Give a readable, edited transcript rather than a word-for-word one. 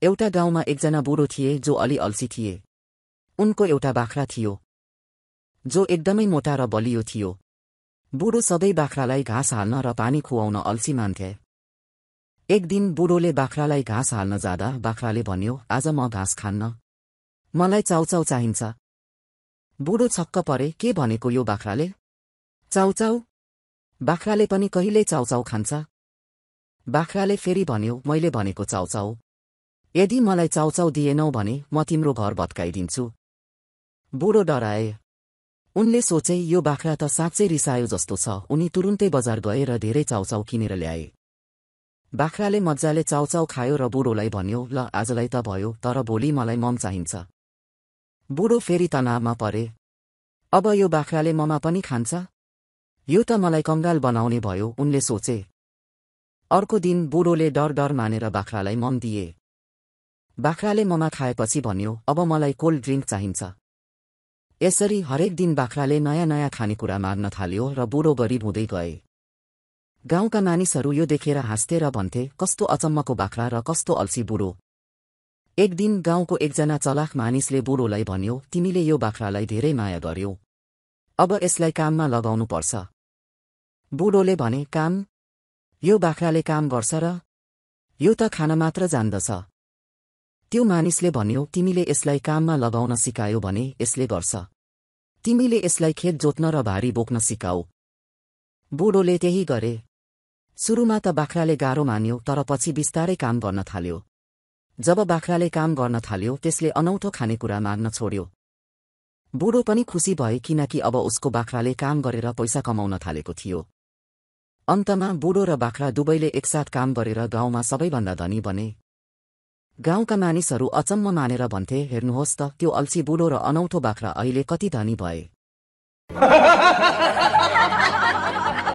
एउटा गाउँमा एकजना बुढो थिए जो अलि अल्छी थिए। उनको एउटा बाख्रा थियो जो एकदमै मोटा र बलियो थियो। बुढो सधैँ बाख्रालाई घाँस हाल्न र पानी खुवाउन अल्छी मान्थे। एक दिन बुढोले बाख्रालाई घाँस हाल्न जाँदा बाख्राले भन्यो, आज म घाँस खान्न, मलाई चाउचाउ चाहिन्छ। बुढो छक्क परे, के भनेको यो बाख्राले? चाउचाउ? बाख्राले पनि कहिल्यै चाउचाउ खान्छ? बाख्राले फेरि भन्यो, मैले भनेको चाउचाउ। यदि मलाई चाउचाउ दिएनौ भने म तिम्रो घर भत्काइदिन्छु। बुढो डराए। उनले सोचे, यो बाख्रा त साँच्चै रिसायो जस्तो छ। उनी तुरुन्तै बजार गए र धेरै चाउचाउ किनेर ल्याए। बाख्राले मज्जाले चाउचाउ खायो र बुढोलाई भन्यो, ल आजलाई त भयो, तर भोलि मलाई मम चाहिन्छ। बुढो फेरि तनावमा परे। अब यो बाख्राले ममा पनि खान्छ? यो त मलाई कंगाल बनाउने भयो, उनले सोचे। अर्को दिन बुढोले डर मानेर बाख्रालाई मम दिए। बाख्राले ममा खाएपछि भन्यो, अब मलाई कोल्ड ड्रिङ्क चाहिन्छ। यसरी हरेक दिन बाख्राले नयाँ नयाँ खानेकुरा माग्न थाल्यो र बुढो गरिब हुँदै गए। गाउँका मानिसहरू यो देखेर हाँस्थे र भन्थे, कस्तो अचम्मको बाख्रा र कस्तो अल्छी बुढो। एक दिन गाउँको एकजना चलाख मानिसले बुढोलाई भन्यो, तिमीले यो बाख्रालाई धेरै माया गर्यौ, अब यसलाई काममा लगाउनु पर्छ। बुढोले भने, काम? यो बाख्राले काम गर्छ र? यो त खान मात्र जान्दछ। त्यो मानिसले भन्यो, तिमीले यसलाई काममा लगाउन सिकायो भने यसले गर्छ। तिमीले यसलाई खेत जोत्न र भारी बोक्न सिकाऊ। बुढोले त्यही गरे। सुरुमा त बाख्राले गाह्रो मान्यो, तर पछि बिस्तारै काम गर्न थाल्यो। जब बाख्राले काम गर्न थाल्यो, त्यसले अनौठो खानेकुरा माग्न छोड्यो। बुढो पनि खुसी भए, किनकि अब उसको बाख्राले काम गरेर पैसा कमाउन थालेको थियो। अन्तमा बुढो र बाख्रा दुवैले एकसाथ काम गरेर गाउँमा सबैभन्दा धनी बने। गाउँका मानिसहरू अचम्म मानेर भन्थे, हेर्नुहोस् त, त्यो अल्छी बुढो र अनौठो बाख्रा अहिले कति धनी भए।